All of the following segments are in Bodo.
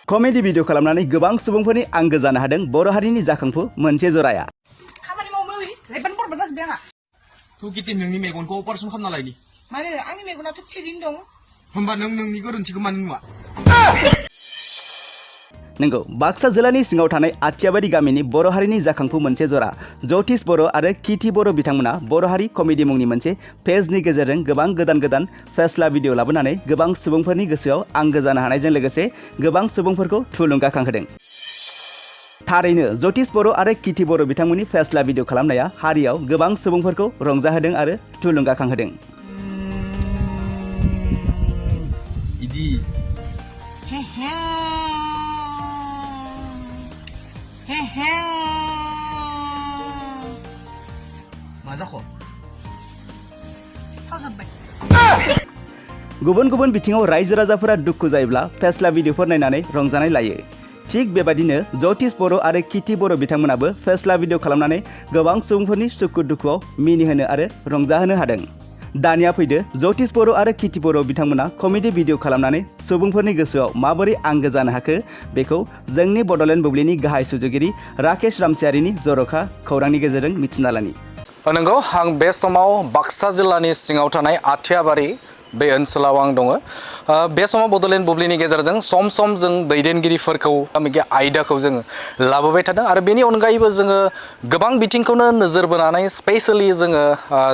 कमेडि भिडिअ खालामनानै गोबां सुबुंफोरनि आंगो जानो हादों बर' हारिनि जाखांफु मोनसे जराया। खामानि मावनो लेबान बरबाद जाजोब्बाय आंहा। थु गिति नोंनि मेगनखौ अपारेसन खालामना लायनि। माने आंनि मेगनाथ' थिगैनो दं। होमबा नों नोंनि गोरोन्थिखौ मानो नुवा? नंगौ, बाक्सा जिल्लानि सिङाव थानाय आथियाबारि गामिनि बर' हारिनि जाखांफु मोनसे जरा जतिस बर' आरो किति बर' बिथांमोना बर' हारि कमेडि मुंनि मोनसे पेजनि गेजेरजों गोबां गोदान गोदान फेस्ला भिडिअ लाबोनानै गोबां सुबुंफोरनि गोसोआव आंगो जानो हानायजों लोगोसे गोबां सुबुंफोरखौ थुलुंगाखांहोदों। थारैनो जतिस बर' आरो किति बर' बिथांमोननि फेस्ला भिडिअ खालामनाया हारियाव गोबां सुबुंफोरखौ रंजाहोदों आरो थुलुंगाखांहोदों। इदि मा जाखो? गुबुन गुबुन बिथिङाव रायजो राजाफोरा दुखु जायोब्ला फेस्ला भिडिअफोर नायनानै रंजानाय लायो। थिग बेबादिनो जतिस बर' आरो किति बर' बिथांमोनाबो फेस्ला भिडिअ खालामनानै गोबां सुबुंफोरनि सुखु दुखुआव मिनिहोनो आरो रंजाहोनो हादों। दानिया फैदो जतिस बर' आरो किति बर' बिथांमोना कमेडि भिडिअ खालामनानै सुबुंफोरनि गोसोआव माबोरै आंगो जानो हाखो बेखौ जोंनि बड'लेण्ड बुब्लिनि गाहाय सुजुगिरि राकेश रामसियारिनि जर'खा खौरांनि गेजेरजों मिथिना लानि। नंगौ, आं बे समाव बाक्सा जिल्लानि सिङाव थानाय आथियाबारि बे ओनसोलाव आं दङ। बे समाव बड'लेण्ड बुब्लिनि गेजेरजों सम सम जों दैदेनगिरिफोरखौ आयदाखौ जोङो लाबोबाय थादों आरो बेनि अनगायैबो जोङो गोबां बिथिंखौनो नोजोर बोनानै स्पेशेलि जोङो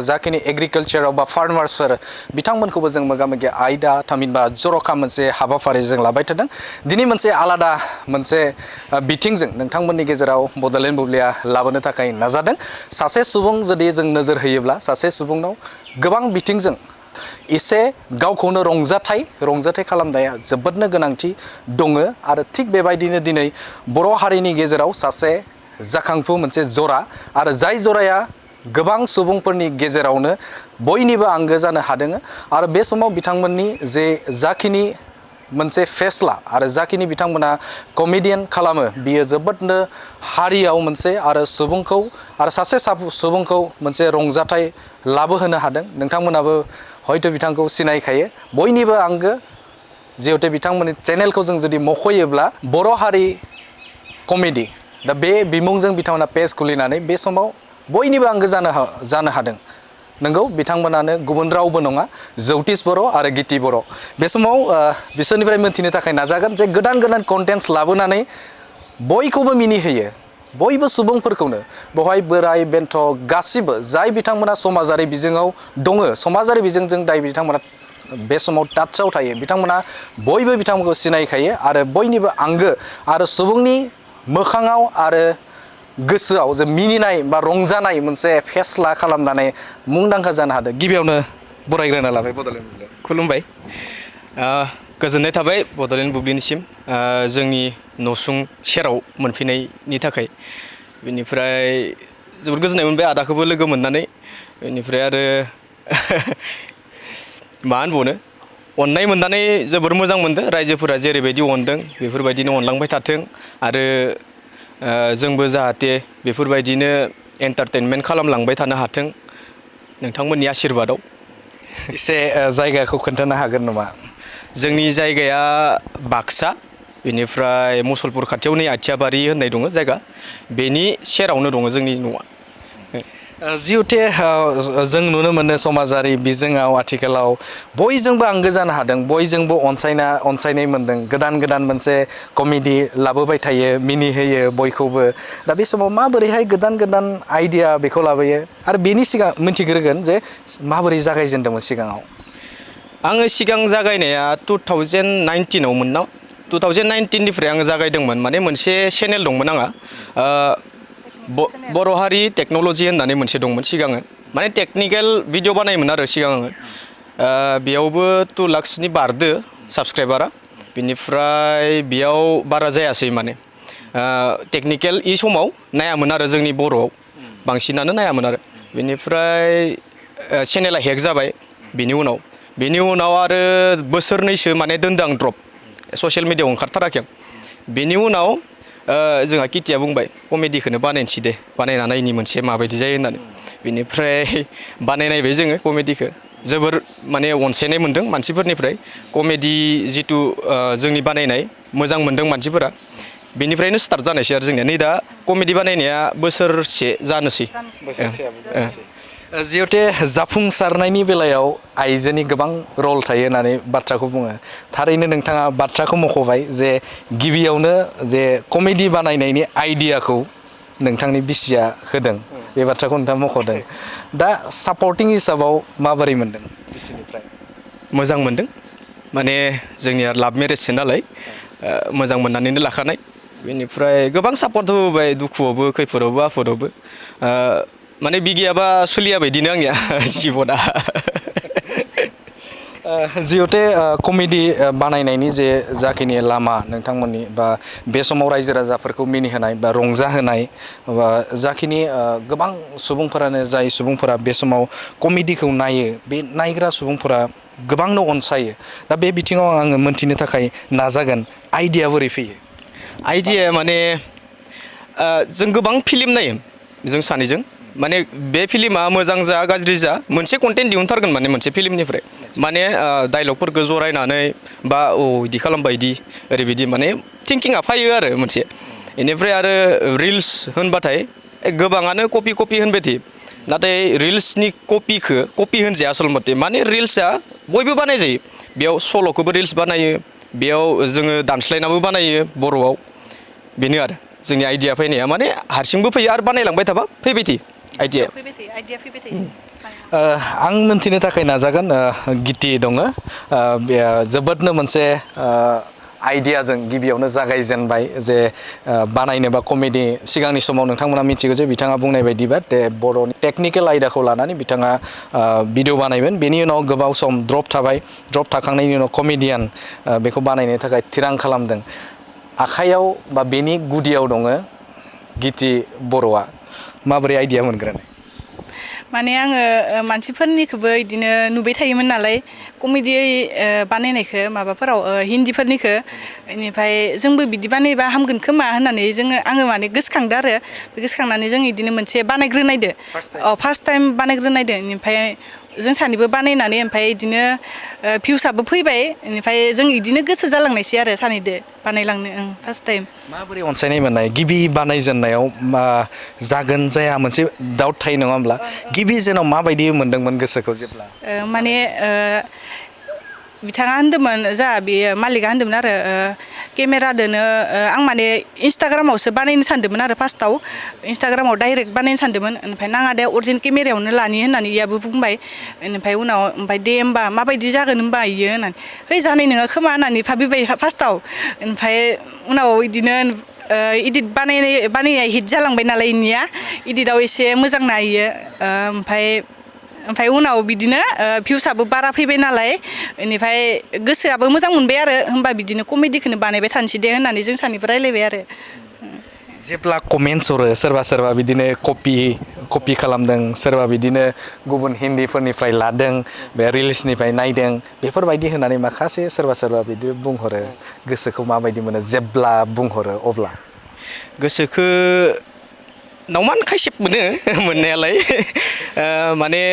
जाखिनि एग्रिकालचाराव बा फार्मार्सफोर बिथांमोनखौबो जों मोगा-मोगि आयदा थामहिनबा जर'खा मोनसे हाबाफारि जों लाबाय थादों। दिनै मोनसे आलादा मोनसे बिथिंजों नोंथांमोननि गेजेराव बड'लेण्ड बुब्लिया लाबोनो थाखाय नाजादों। सासे सुबुं जुदि जों नोजोर होयोब्ला सासे सुबुंनाव गोबां बिथिंजों एसे गावखौनो रंजाथाइ खालामनाया जोबोदनो गोनांथि दङ आरो थिग बेबायदिनो दिनै बर' हारिनि गेजेराव सासे जाखांफु मोनसे जरा आरो जाय जराया गोबां सुबुंफोरनि गेजेरावनो बयनिबो आंगो जानो हादों आरो बे समाव बिथांमोननि जाखिनि मोनसे फेस्ला आरो जाखिनि बिथांमोना कमेडियान खालामो बियो जोबोदनो हारियाव मोनसे आरो सुबुंखौ आरो सासे सुबुंखौ मोनसे रंजाथाइ लाबोहोनो हादों। नोंथांमोनाबो हयथ' बिथांखौ सिनायखायो, बयनिबो आंगो। जिहेतु बिथांमोननि चेनेलखौ जों जुदि मख'योब्ला बर' हारि कमेडि, दा बे बिमुंजों बिथांमोना पेज खुलिनानै बे समाव बयनिबो आंगो जानो हादों। नंगौ, बिथांमोनानो गुबुन रावबो नङा, जतिस बर' आरो किति बर'। बे समाव बिसोरनिफ्राय मोनथिनो थाखाय नाजागोन जे गोदान गोदान कन्टेन्ट्स लाबोनानै बयखौबो मिनिहोयो, बयबो सुबुंफोरखौनो बेवहाय बोराय बेन्थ' गासिबो जाय बिथांमोना समाजारि बिजोङाव दङ, समाजारि बिजोंजों जाय बिथांमोना बे समाव टाचाव थायो, बिथांमोना बयबो बिथांमोनखौ सिनायखायो आरो बयनिबो आंगो आरो सुबुंनि मोखाङाव आरो गोसोआव जे मिनिनाय बा रंजानाय मोनसे फेस्ला खालामनानै मुंदांखा जानो हादों। गिबियावनो बरायग्रोना लाबाय बड'लेण्ड बुब्लियाव। खुलुमबाय, गोजोननाय थाबाय बड'लेण्ड बुब्लिनिसिम जोंनि न'सुं सेराव मोनफैनायनि थाखाय। बेनिफ्राय जोबोद गोजोननाय मोनबाय आदाखौबो लोगो मोननानै। बेनिफ्राय आरो मा होनबावनो, अननाय मोननानै जोबोर मोजां मोनदों। रायजोफोरा जेरैबायदि अनदों बेफोरबायदिनो अनलांबाय थाथों आरो जोंबो जाहाथे बेफोरबायदिनो एन्टारटेनमेन्ट खालामलांबाय थानो हाथों नोंथांमोननि आशीर्बादाव। एसे जायगाखौ खोन्थानो हागोन नामा? जोंनि जायगाया बाक्सा, बेनिफ्राय मुसलपुर खाथियाव नै आथियाबारि होननाय दङ जायगा, बेनि सेरावनो दङ जोंनि न'आ। जिहेतु जों नुनो मोनो समाजारि बिजोङाव आथिखालाव बयजोंबो आंगो जानो हादों, बयजोंबो अनसायनाय मोन्दों, गोदान गोदान मोनसे कमेडि लाबोबाय थायो, मिनिहोयो बयखौबो। दा बे समाव माबोरैहाय गोदान गोदान आइडिया बेखौ लाबोयो आरो बेनि सिगां मिन्थिग्रोगोन जे माबोरै जागायजेनदोंमोन सिगाङाव? आङो सिगां जागायनाया 2019आवमोन ना, 2019निफ्राय आङो जागायदोंमोन। माने मोनसे चेनेल दंमोन आंहा, बर' हारि टेक्न'लजि होननानै मोनसे दंमोन सिगाङो। माने टेकनिकेल भिडिअ बानायोमोन आरो सिगां आङो। बेयावबो 2 लाखसनि बारदो साबसक्राइबारा। बेनिफ्राय बेयाव बारा जायासै, माने टेकनिकेल इ समाव नायामोन आरो जोंनि बर'आव बांसिनानो नायामोन आरो। बेनिफ्राय चेनेला हेक जाबाय। बेनि उनाव आरो बोसोरनैसो माने दोनदों आं ड्रप, ससियेल मिडियायाव ओंखारथाराखै आं। बेनि उनाव जोंहा कितिया बुंबाय कमेडिखौनो बानायनोसै दे, बानायना नायनि मोनसे माबायदि जायो होननानै। बेनिफ्राय बानायनायबाय जोङो कमेडिखौ। जोबोर माने अनसायनाय मोन्दों मानसिफोरनिफ्राय। कमेडि जिथु जोंनि बानायनाय मोजां मोनदों मानसिफोरा बेनिफ्रायनो स्टार्ट जानायसै आरो जोंनिया नै दा कमेडि बानायनाया बोसोरसे जानोसै जिहेते जाफुंसारनायनि बेलायाव आइजोनि गोबां रल थायो होननानै बाथ्राखौ बुङो थारैनो नोंथाङा बाथ्राखौ मख'बाय जे गिबियावनो जे कमेडि बानायनायनि आइडियाखौ नोंथांनि बिसिया होदों बे बाथ्राखौ नोंथाङा मख'दों दा सापर्टिं हिसाबाव माबोरै मोनदों बिसिनिफ्राय मोजां मोनदों माने जोंनिया लाभ मेरेजसो नालाय मोजां मोननानैनो लाखानाय बेनिफ्राय गोबां सापर्ट होबाय दुखुआवबो खैफोदावबो आफोदावबो माने बिगियाबा सोलिया बायदिनो आंनिया जिबना जिहेते कमेडि बानायनायनि जे जाखिनि लामा नोंथांमोननि बा बे समाव रायजो राजाफोरखौ मिनिहोनाय बा रंजाहोनाय बा जाखिनि गोबां सुबुंफोरानो जाय सुबुंफोरा बे समाव कमेडिखौ नायो बे नायग्रा सुबुंफोरा गोबांनो अनसायो दा बे बिथिङाव आङो मोनथिनो थाखाय नाजागोन आइडिया बोरै फैयो आइडिया माने जों गोबां फिल्म नायो जों सानैजों माने बे फिल्मा मोजां जा गाज्रि जा मोनसे कन्टेन्ट दिहुनथारगोन माने मोनसे फिल्मनिफ्राय माने डायलगफोरखौ जरायनानै बा इदि खालामबा इदि ओरैबायदि माने थिंकिंआ फैयो आरो मोनसे बेनिफ्राय आरो रिल्स होनबाथाय गोबाङानो कपि होनबाय थायो नाथाय रिल्सनि कपि होनजाया आसल मथे माने रिल्सआ बयबो बानायजायो बेयाव सल'खौबो रिल्स बानायो बेयाव जोङो दानस्लायनाबो बानायो बर'आव बेनो आरो जोंनि आइडिया फैनाया माने हारसिंबो फैयो आरो बानायलांबाय थाबा फैबाय थायो आइडिया फैबाय थायो आं मोनथिनो थाखाय नाजागोन गिति दङ जोबोदनो मोनसे आइडियाजों गिबियावनो जागायजेनबाय जे बानायनोबा कमेडि सिगांनि समाव नोंथांमोना मिथिगौ जे बिथाङा बुंनाय बायदिबा बर'नि टेकनिकेल आयदाखौ लानानै बिथाङा भिडिअ बानायगोन बेनि उनाव गोबाव सम ड्रप थाबाय ड्रप थाखांनायनि उनाव कमेडियान बेखौ बानायनो थाखाय थिरां खालामदों आखाइयाव बा बेनि गुदियाव दङ गिति बर'आ माबोरै आइडिया मोनग्रोनाय माने आङो मानसिफोरनिखौबो इदिनो नुबाय थायोमोन नालाय कमेडि बानायनायखौ माबाफोराव हिन्दीफोरनिखौ बेनिफ्राय जोंबो बिदि बानायबा हामगोन खोमा होननानै आङो माने गोसोखांदो आरो बे गोसोखांनानै जों इदिनो मोनसे बानायग्रोनायदो फार्स्ट टाइम बानायग्रोनायदो ओमफ्राय जों सानैबो बानायनानै ओमफ्राय इदिनो भिउसआबो फैबाय बेनिफ्राय जों इदिनो गोसो जालांनायसै आरो सानैदो बानायलांनो फार्स्ट टाइम माबोरै अनसायनाय मोननाय गिबि बानायजेननायाव जागोन जाया मोनसे डाउट थायो नङा होमब्ला गिबि जेनाव माबायदि मोनदोंमोन गोसोखौ जेब्ला माने बिथाङा होनदोंमोन जोंहा बे मालिकआ होनदोंमोन आरो केमेरादोनो आं माने इन्स्टाग्रामावसो बानायनो सानदोंमोन आरो फार्स्टआव इन्स्टाग्रामाव डाइरेक्ट बानायनो सानदोंमोन ओमफ्राय नाङा दे अरिजिनेल केमेरायावनो लानि होननानै इयाबो बुंबाय ओमफ्राय उनाव दे होमबा माबायदि जागोन होमबा इयो होननानै है जानाय नङा खोमा होननानै भाबिबाय फार्स्टआव ओमफ्राय उनाव बिदिनो इदिट बानायनाय हिट जालांबाय नालाय इनिया इदिटआव एसे मोजां नायो ओमफ्राय उनाव बिदिनो भिउसआबो बारा फैबाय नालाय बेनिफ्राय गोसोआबो मोजां मोनबाय आरो होमबा बिदिनो कमेडिखौनो बानायबाय थानोसै दे होननानै जों सानैबो रायलायबाय आरो जेब्ला कमेन्टस हरो सोरबा बिदिनो कपि खालामदों सोरबा बिदिनो गुबुन हिन्दीफोरनिफ्राय लादों बे रिल्सनिफ्राय नायदों बेफोरबायदि होनानै माखासे सोरबा बिदि बुंहरो गोसोखौ माबायदि मोनो जेब्ला बुंहरो अब्ला गोसोखौ नावमान खायसेब मोनो मोननायालाय माने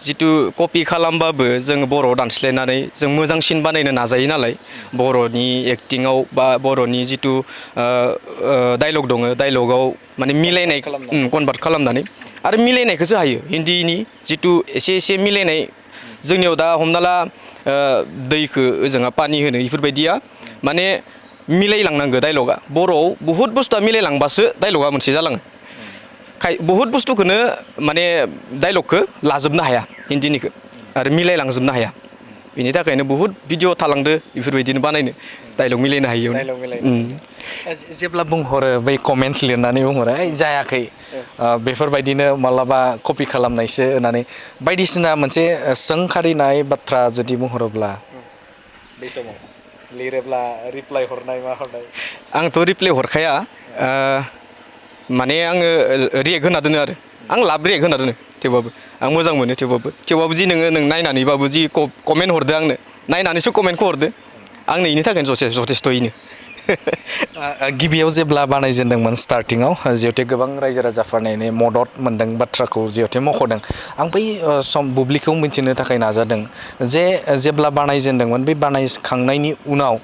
जितु कपि खालामबाबो जों बर'आव दानस्लायनानै जों मोजांसिन बानायनो नाजायो नालाय बर'नि एक्टिंआव बा बर'नि जितु डायलग दङ डायलगाव माने मिलायनाय कनभार्ट खालामनानै आरो मिलायनायखौसो हायो हिन्दीनि जितु एसे मिलायनाय जोंनियाव दा हमना ला दैखौ ओजोंहा पानि होनो बेफोरबायदिया माने मिलायलांनांगौ डायलगा बर'आव बुहुत बुस्थुआ मिलायलांबासो डायलगा मोनसे जालाङो बहुत बुस्थुखौनो माने डायलगखौ लाजोबनो हाया हिन्दीनिखौ आरो मिलायलांजोबनो हाया बेनि थाखायनो बहुत भिडिअ थालांदो बेफोरबायदिनो बानायनो डायलग मिलायनो हायो जेब्ला बुंहरो बै कमेन्टस लिरनानै बुंहरो जायाखै बेफोरबायदिनो मालाबा कपि खालामनायसो होननानै बायदिसिना मोनसे सोंखारिनाय बाथ्रा जुदि बुंहरोब्ला बे समाव लिरोब्ला रिप्लाइ हरनाय मा हरनाय आंथ' रिप्लाइ हरखाया माने आङो रियेक्ट होना दोनो आरो आं लाब रियेक्ट होना दोनो थेवबाबो आं मोजां मोनो थेवबाबो जि नों नायनानैबाबो जि कमेन्ट हरदो आंनो नायनानैसो कमेन्टखौ हरदो आंनो इनि थाखायनो जथेस्थ'यैनो गिबियाव जेब्ला बानायजेनदोंमोन स्टार्टिङाव जिहेतु गोबां रायजो राजाफोरनि मदद मोनदों बाथ्राखौ जिहेतु मख'दों आं बै सम बुब्लिखौ मिथिनो थाखाय नाजादों जे जेब्ला बानायजेनदोंमोन बे बानायखांनायनि उनाव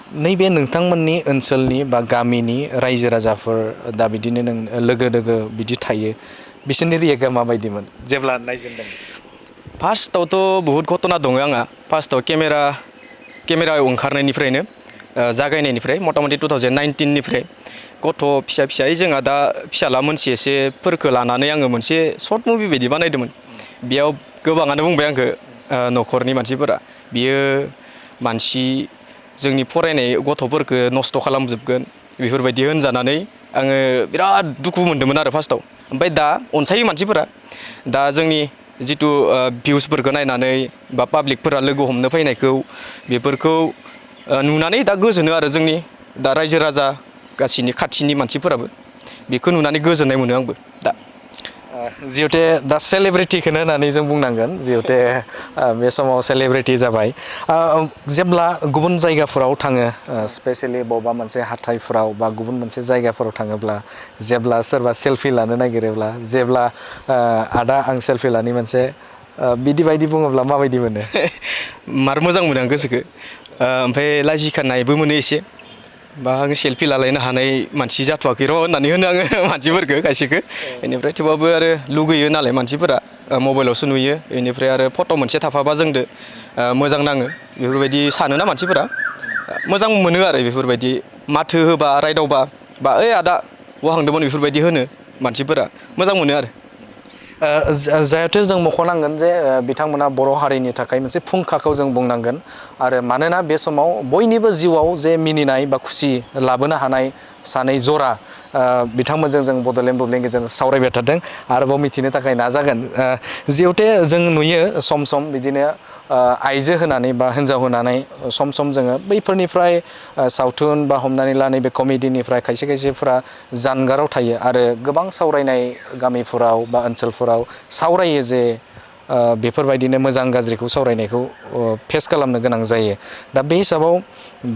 नैबे नोंथांमोननि ओनसोलनि बा गामिनि रायजो राजाफोर दा बिदिनो नों लोगो दोगो बिदि थायो बिसोरनि रियेक्टआ माबायदिमोन जेब्ला नायजेनदों फार्स्टआवथ' बहुद घटना दङ आंहा फार्स्टआव केमेरायाव ओंखारनायनिफ्रायनो जागायनायनिफ्राय मथा मथि 2019निफ्राय गथ' फिसायै जोंहा दा फिसाला मोनसेसोफोरखौ लानानै आङो मोनसे सर्ट मुभि बायदि बानायदोंमोन बेयाव गोबाङानो बुंबाय आंखौ न'खरनि मानसिफोरा बियो जोंनि फरायनाय गथ'फोरखौ नस्थ' खालामजोबगोन बेफोरबायदि होनजानानै आङो बिराद दुखु मोनदोंमोन आरो फार्स्टआव ओमफ्राय दा अनसायो मानसिफोरा दा जोंनि जिथु भिउसफोरखौ नायनानै बा पाब्लिकफोरा लोगो हमनो फैनायखौ बेफोरखौ नुनानै दा गोजोनो आरो जोंनि दा रायजो राजा गासैनि खाथिनि मानसिफोराबो बेखौ नुनानै गोजोननाय मोनो आंबो दा जिहेते दा सेलिब्रिटिखौनो होननानै जों बुंनांगोन जिहेते बे समाव सेलिब्रिटि जाबाय जेब्ला गुबुन जायगाफोराव थाङो स्पेसियेलि बबेबा मोनसे हाथायफोराव बा गुबुन मोनसे जायगाफोराव थाङोब्ला जेब्ला सोरबा सेलफि लानो नागिरोब्ला जेब्ला आदा आं सेलफि लानि मोनसे बिदि बायदि बुङोब्ला माबायदि मोनो मार मोजां मोनो आं गोसोखौ ओमफ्राय लाजिखानायबो मोनो एसे बा आं सेलफि लालायनो हानाय मानसि जाथ'वाखै र' होननानै होनो आङो मानसिफोरखौ खायसेखौ बेनिफ्राय थेवबाबो आरो लुगैयो नालाय मानसिफोरा मबाइलावसो नुयो बेनिफ्राय आरो फट' मोनसे थाफाबा जोंदो मोजां नाङो बेफोरबायदि सानोना मानसिफोरा मोजां मोनो आरो बेफोरबायदि माथो होबा रायदावबा बा ओइ आदा वाहांदोंमोन बेफोरबायदि होनो मानसिफोरा मोजां मोनो आरो जाहाथे जों मख'नांगोन जे बिथांमोना बर' हारिनि थाखाय मोनसे फुंखाखौ जों बुंनांगोन आरो मानोना बे समाव बयनिबो जिउआव जे मिनिनाय बा खुसि लाबोनो हानाय सानै जरा बिथांमोनजों जों बड'लेण्ड बुब्लिनि गेजेरजों सावरायबाय थादों आरोबाव मिथिनो थाखाय नाजागोन जिहेते जों नुयो सम सम बिदिनो आइजो होनानै बा हिन्जाव होनानै सम सम जोङो बैफोरनिफ्राय सावथुन बा हमनानै ला नैबे कमेडिनिफ्राय खायसे खायसेफोरा जानगाराव थायो आरो गोबां सावरायनाय गामिफोराव बा ओनसोलफोराव सावरायो जे बेफोरबायदिनो मोजां गाज्रिखौ सावरायनायखौ फेस खालामनो गोनां जायो दा बे हिसाबाव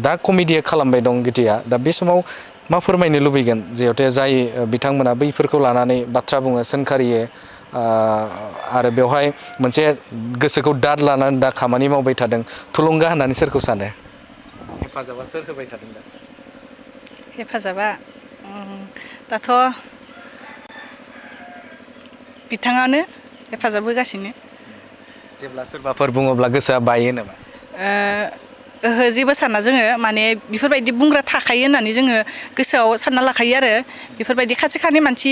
दा कमेडिया खालामबाय दं गितिया दा बे समाव मा फोरमायनो लुबैगोन जिहेतु जाय बिथांमोना बैफोरखौ लानानै बाथ्रा बुङो सोंखारियो आरो बेवहाय मोनसे गोसोखौ दाद लानानै दा खामानि मावबाय थादों थुलुंगा होननानै सोरखौ सानो हेफाजाबा सोर होबाय थादों दा हेफाजाबा दाथ' बिथाङानो हेफाजाब होगासिनो जेब्ला सोरबाफोर बुङोब्ला गोसोआ बायो नामा ओहो जेबो साना जोङो माने बेफोरबायदि बुंग्रा थाखायो होननानै जोङो गोसोआव सानना लाखायो आरो बेफोरबायदि खाथि खानि मानसि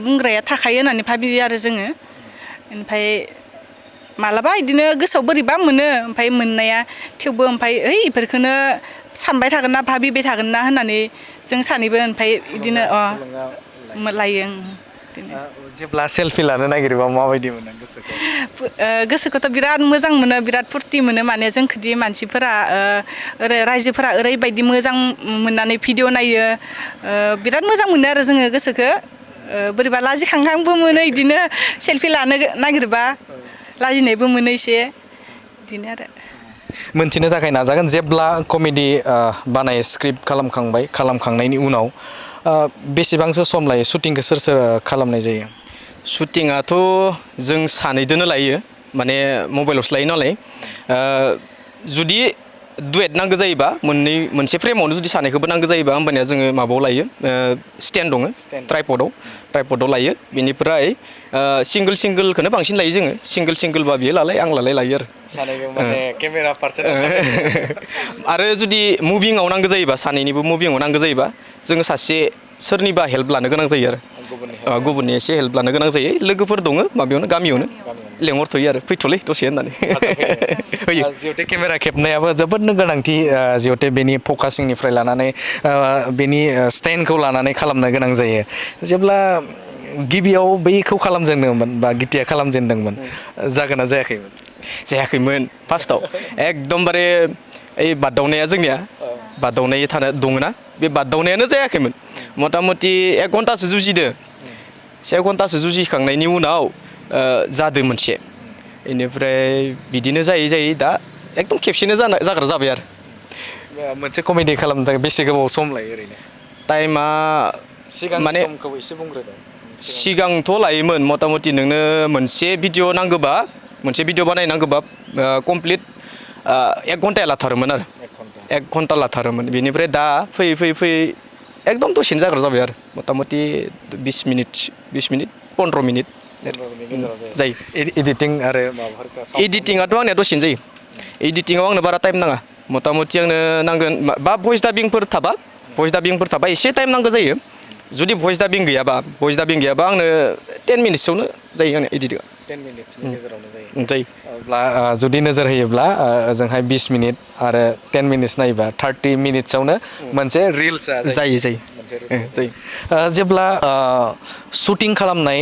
बुंग्राया थाखायो होननानै भाबियो आरो जोङो ओमफ्राय मालाबा बिदिनो गोसोआव बोरैबा मोनो ओमफ्राय मोननाया थेवबो ओमफ्राय ओइ बेफोरखौनो सानबाय थागोन ना भाबिबाय थागोन ना होननानै जों सानैबो ओमफ्राय बिदिनो लायो जेब्ला सेलफि लानो नागिरोबा माबायदि मोनो गोसोखौथ' बिराद मोजां मोनो बिराद फुरथि मोनो माने जोंखौदि मानसिफोरा रायजोफोरा ओरैबायदि मोजां मोननानै भिडिअ नायो बिराद मोजां मोनो आरो जोङो गोसोखौ बोरैबा लाजिखांखांबो मोनो बिदिनो सेलफि लानो नागिरबा लाजिनायबो मोनो एसे बिदिनो आरो मोनथिनो थाखाय नाजागोन जेब्ला कमेडि बानाय स्क्रिप्ट खालामखांनायनि उनाव बेसेबांसो सम लायो शुटिंखौ सोर खालामनाय जायो शुटिंआथ' जों सानैदोनो लायो माने मबाइलावसो लायो नालाय जुदि दुएट नांगौ जायोबा मोनसे फ्रेमावनो जुदि सानैखौबो नांगौ जायोबा होमबानिया जोङो माबायाव लायो स्टेन्ड दङ ट्राइपडआव लायो बेनिफ्राय सिंगोलखौनो बांसिन लायो जोङो सिंगोलबा बियो लालाय आं लायो आरो केमेरा पार्सन आरो जुदि मुभिंआव नांगौ जायोबा सानैनिबो मुभिंआव नांगौ जायोबा जोङो सासे सोरनिबा हेल्प लानो गोनां जायो आरो गुबुननि एसे हेल्प लानो गोनां जायो लोगोफोर दङ माबायावनो गामियावनो लेंहरथ'यो आरो फैथ'लै दसे होननानै होयो जिहेतु केमेरा खेबनायाबो जोबोदनो गोनांथि जिहेतु बेनि फकासिंनिफ्राय लानानै बेनि स्टेन्डखौ लानानै खालामनो गोनां जायो जेब्ला गिबियाव बैखौ खालामजेनदोंमोन बा गितिया खालामजेनदोंमोन जागोन ना जायाखैमोन फार्स्टआव एकदमबारे ओइ बादावनाया जोंनिया बादावनाय दङना बे बादावनायानो जायाखैमोन मथा मथि 1 घन्टासो जुजिदो 1 घन्टासो जुजिखांनायनि उनाव जादों मोनसे बेनिफ्राय बिदिनो जायै दा एकदम खेबसेनो जाग्रा जाबाय आरो मोनसे कमेडि खालामनो थाखाय बेसे गोबाव सम लायो ओरैनो टाइमा माने सिगांथ' लायोमोन मथा मथि नोंनो मोनसे भिडिअ बानायनांगौबा कमप्लिट 1 घन्टाया लाथारोमोन आरो 1 घन्टा लाथारोमोन बेनिफ्राय दा फैयै फैयै फैयै एकदम दसेनो जाग्रा जाबाय आरो मथा मथि 20 मिनिट 15 मिनिट जायो एडिटिं आरो माबाफोरखौ एडिटिंआथ' आंनिया दसेनो जायो एडिटिंआव आंनो बारा टाइम नाङा मथा मथि आंनो नांगोन बा भइस डाबिंफोर थाबा एसे टाइम नांगौ जायो जुदि भइस डाबिं गैयाबा आंनो 10 मिनिट्सआवनो जायो आंनिया एडिटिंआ 10 मिनिट्सनि गेजेरावनो जायो जायो अब्ला जुदि नोजोर होयोब्ला ओजोंहाय 20 मिनिट आरो 10 मिनिट्स नायोबा 30 मिनिट्सआवनो मोनसे रिल्सआ जायो जेब्ला शुटिं खालामनाय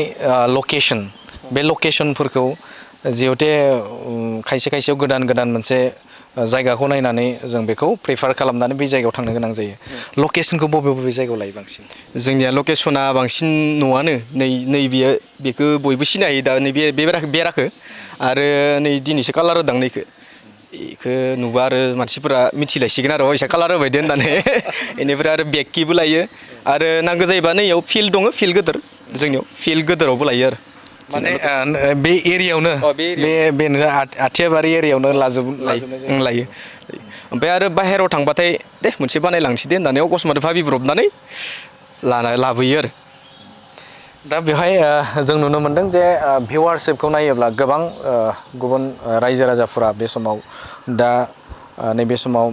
लकेसन बे लकेसनफोरखौ जिहेते खायसे खायसेयाव गोदान मोनसे जायगाखौ नायनानै जों बेखौ प्रिफार खालामनानै बे जायगायाव थांनो गोनां जायो लकेसनखौ बबे जायगायाव लायो बांसिन जोंनिया लकेसना बांसिन न'आनो नैबेयो बेखौ बयबो सिनायो दा नैबे बेराखौ आरो नै दिनैसो कालार होदां नैखौ बेखौ नुबा आरो मानसिफोरा मिथिलायसिगोन आरो एसे कालार होबायदो होननानै बेनिफ्राय आरो बेगखिबो लायो आरो नांगौ जायोबा नैयाव फिल्ड दङ फिल्ड गिदिर जोंनियाव फिल्ड गिदिरावबो लायो आरो माने बे एरियायावनो बे आथियाबारि एरियायावनो लायो ओमफ्राय आरो बाहेरायाव थांबाथाय दे मोनसे बानायलांसै दे होननानै अकस्मात भाबिब्रबनानै लाबोयो आरो दा बेवहाय जों नुनो मोनदों जे भिउवारशिपखौ नायोब्ला गोबां गुबुन रायजो राजाफोरा बे समाव दा नैबे समाव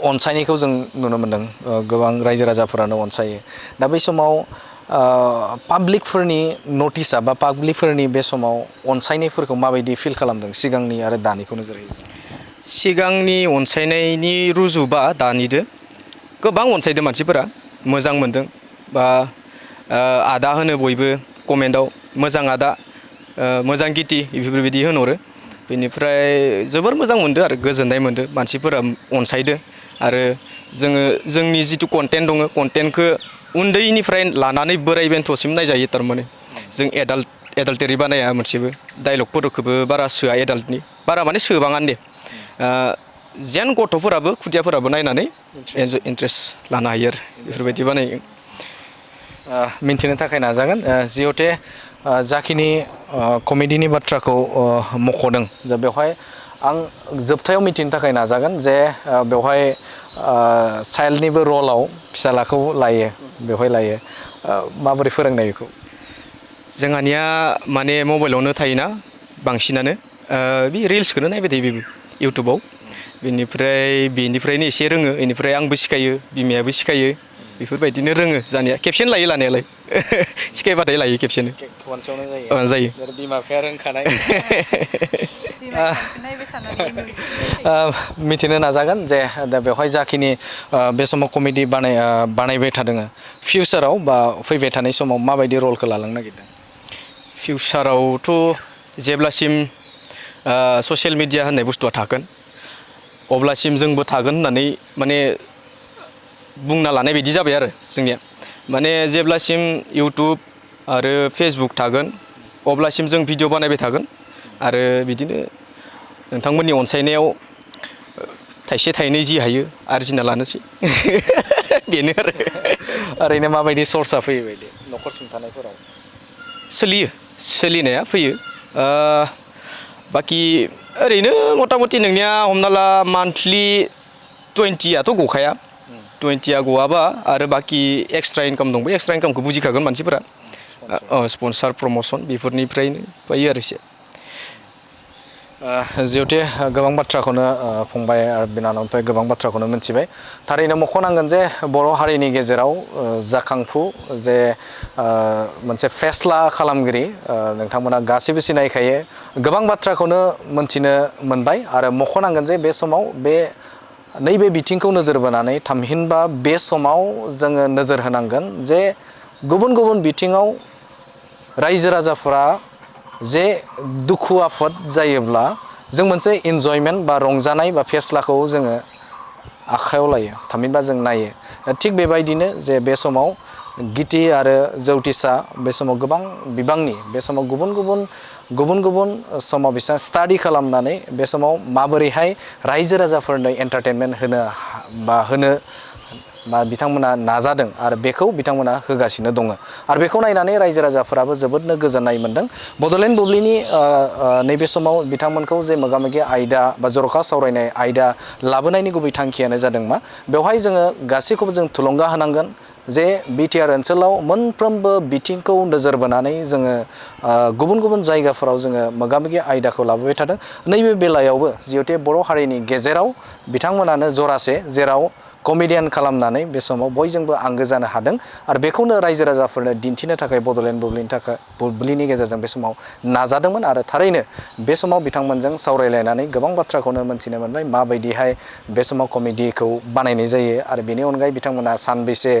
अनसायनायखौ जों नुनो मोनदों गोबां रायजो राजाफोरानो अनसायो दा बै समाव पाब्लिकफोरनि नटिसआ बा पाब्लिकफोरनि बे समाव अनसायनायफोरखौ माबायदि फिल खालामदों सिगांनि आरो दानिखौ नोजोर होयोब्ला सिगांनि अनसायनायनि रुजुबा दानिदो गोबां अनसायदों मानसिफोरा मोजां मोनदों बा आदा होनो बयबो कमेन्टआव मोजां आदा मोजां गिति बेफोरबायदि होनहरो बेनिफ्राय जोबोर मोजां मोनदों आरो गोजोननाय मोनदों मानसिफोरा अनसायदों आरो जोंनि जिथु कन्टेन्ट दङ कन्टेन्टखौ उन्दैनिफ्राय लानानै बोराय बेन्थ'सिम नायजायो थारमाने जों एडाल्टारि बानाया मोनसेबो डाइलगफोरखौबो बारा सोआ एडाल्टनि बारा माने सोबाङानो दे जेन गथ'फोराबो खुदियाफोराबो नायनानै इन्ट्रेस्ट लानो हायो आरो बेफोरबायदि बानायो मिन्थिनो थाखाय नाजागोन जिहेते जाखिनि कमेडिनि बाथ्राखौ मख'दों दा बेवहाय आं जोबथायाव मिथिनो थाखाय नाजागोन जे बेवहाय चाइल्डनिबो रलाव फिसालाखौ लायो बेवहाय लायो माबोरै फोरोंनाय बेखौ जोंहानिया माने मबाइलावनो थायोना बांसिनानो बे रिल्सखौनो नायबाय थायो बेबो इउटुबाव बेनिफ्रायनो एसे रोङो बेनिफ्राय आंबो सिखायो बिमायाबो सिखायो बेफोरबायदिनो रोङो जानाया खेबसेनो लायो लानायालाय सिखायबाथाय लायो खेबसेनो जायो बिमा बिफाया रोंखानाय मिथिनो नाजागोन जे दा बेवहाय जाखिनि बे समाव कमेडि बानायबाय थादों फिउचाराव बा फैबाय थानाय समाव माबायदि रलखौ लालांनो नागिरदों फिउचारावथ' जेब्लासिम ससियेल मिडिया होननाय बुस्थुआ थागोन अब्लासिम जोंबो थागोन होननानै माने बुंना लानाय बायदि जाबाय आरो जोंनिया माने जेब्लासिम इउटुब आरो फेसबुक थागोन अब्लासिम जों भिडिअ बानायबाय थागोन आरो बिदिनो नोंथांमोननि अनसायनायाव थाइसे थाइनै जि हायो आरजिना लानोसै बेनो आरो ओरैनो माबायदि सर्सआ फैयो बायदि न'खर सुंथानायफोराव सोलिनाया फैयो बाखि ओरैनो मथा मथि नोंनिया हमना ला मान्थलि 20आथ' गखाया 20आ गवाबा आरो बाखि एक्सट्रा इनकाम दं बे एक्सट्रा इनकामखौ बुजिखागोन मानसिफोरा स्पन्सार प्रमसन बेफोरनिफ्रायनो फैयो आरो एसे जिहेतु गोबां बाथ्राखौनो फंबाय आरो बिनानावनिफ्राय गोबां बाथ्राखौनो मिथिबाय थारैनो मख'नांगोन जे बर' हारिनि गेजेराव जाखांफु जे मोनसे फेस्ला खालामगिरि नोंथांमोना गासैबो सिनायखायो गोबां बाथ्राखौनो मोनथिनो मोनबाय आरो मख'नांगोन जे बे समाव नैबे बिथिंखौ नोजोर बोनानै थामहिनबा बे समाव जोङो नोजोर होनांगोन जे गुबुन गुबुन बिथिङाव रायजो राजाफोरा जे दुखु आफोद जायोब्ला जों मोनसे इन्जयमेन्ट बा रंजानाय बा फेस्लाखौ जोङो आखायाव लायो थामहिनबा जों नायो थिग बेबायदिनो जे बे समाव गिति आरो जौतिसा बे समाव गोबां बिबांनि बे समाव गुबुन गुबुन समाव बिसोर स्टाडि खालामनानै बे समाव माबोरैहाय रायजो राजाफोरनो एन्टारटेनमेन्ट होनो बा बिथांमोना नाजादों आरो बेखौ बिथांमोना होगासिनो दङ आरो बेखौ नायनानै रायजो राजाफोराबो जोबोदनो गोजोननाय मोन्दों बड'लेण्ड बुब्लिनि नैबे समाव बिथांमोनखौ जे मोगा मोगि आयदा बा जर'खा सावरायनाय आयदा लाबोनायनि गुबै थांखियानो जादों मा बेवहाय जोङो गासैखौबो जों थुलुंगा होनांगोन जे बिटिआर ओनसोलाव मोनफ्रोमबो बिथिंखौ नोजोर बोनानै जोङो गुबुन गुबुन जायगाफोराव जोङो मोगा मोगि आयदाखौ लाबोबाय थादों नैबे बेलायावबो जिहेतु बर' हारिनि गेजेराव बिथांमोनानो जरासे जेराव कमेडियान खालामनानै बे समाव बयजोंबो आंगो जानो हादों आरो बेखौनो रायजो राजाफोरनो दिन्थिनो थाखाय बड'लेण्ड बुब्लिनि गेजेरजों बे समाव नाजादोंमोन आरो थारैनो बे समाव बिथांमोनजों सावरायलायनानै गोबां बाथ्राखौनो मोनथिनो मोनबाय माबायदिहाय बे समाव कमेडिखौ बानायनाय जायो आरो बेनि अनगायै बिथांमोना सानबेसे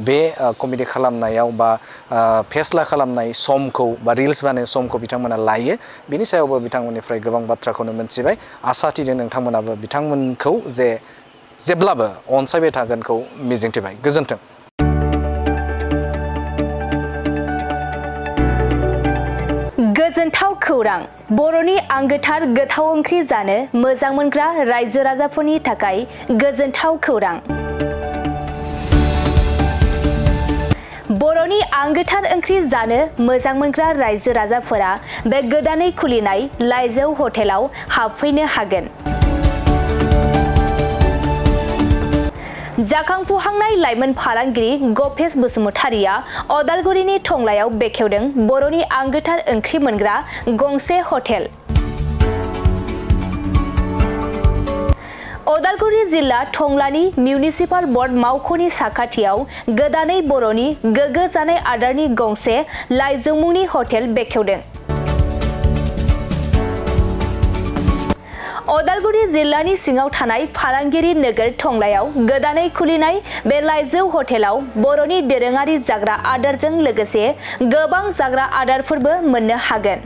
बे कमेडि खालामनायाव बा फेस्ला खालामनाय समखौ बा रिल्स बानायनाय समखौ बिथांमोना लायो बिनि सायावबो बिथांमोननिफ्राय गोबां बाथ्राखौनो मोनथिबाय आसा थिदों नोंथांमोनाबो बिथांमोनखौ जेब्लाबो अनसायबाय थागोनखौ मिजिंथिबाय गोजोन्थों। गोजोनथाव खौरां बर'नि आंगोथार गोथाव ओंख्रि जानो मोजां मोनग्रा रायजो राजाफोरनि थाखाय गोजोनथाव खौरां बर'नि आंगोथार ओंख्रि जानो मोजां मोनग्रा रायजो राजाफोरा बे गोदानै खुलिनाय लाइजौ हटेलाव हाबफैनो हागोन जाखांफुहांनाय लाइमोन फालांगिरि गपेश बसुमतारिया अदालगुरिनि टंलायाव बेखेवदों बर'नि आंगोथार ओंख्रि मोनग्रा गंसे हटेल अदालगुरि जिल्ला टंलानि मिउनिसिपाल बर्ड मावख'नि साखाथियाव गोदानै बर'नि गोग्गो जानाय आदारनि गंसे लाइजौ मुंनि हटेल बेखेवदों अदालगुरि जिल्लानि सिङाव थानाय फालांगिरि नोगोर टंलायाव गोदानै खुलिनाय बे लाइजौ हटेलाव बर'नि दोरोङारि जाग्रा आदारजों लोगोसे गोबां जाग्रा आदारफोरबो मोननो हागोन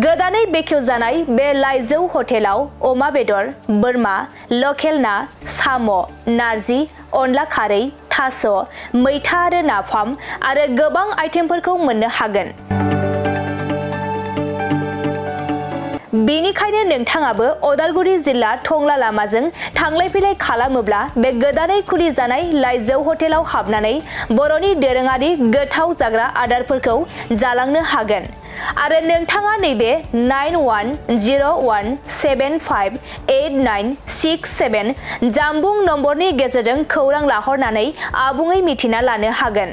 गोदानै बेखेवजानाय बे लाइजौ हटेलाव अमा बेदर बोरमा लकेल ना साम' नारजि अनला खारै थास' मैथा आरो नाफाम आरो गोबां आइटेमफोरखौ मोननो हागोन बेनिखायनो नोंथाङाबो अदालगुरि जिल्ला टंला लामाजों थांलाय फैलाय खालामोब्ला बे गोदानै खुलि जानाय लाइजौ हटेलाव हाबनानै बर'नि दोरोङारि गोथाव जाग्रा आदारफोरखौ जालांनो हागोन आरो नोंथाङा नैबे 9101758967 जानबुं नम्बरनि गेजेरजों खौरां लाहरनानै आबुङै मिथिना लानो हागोन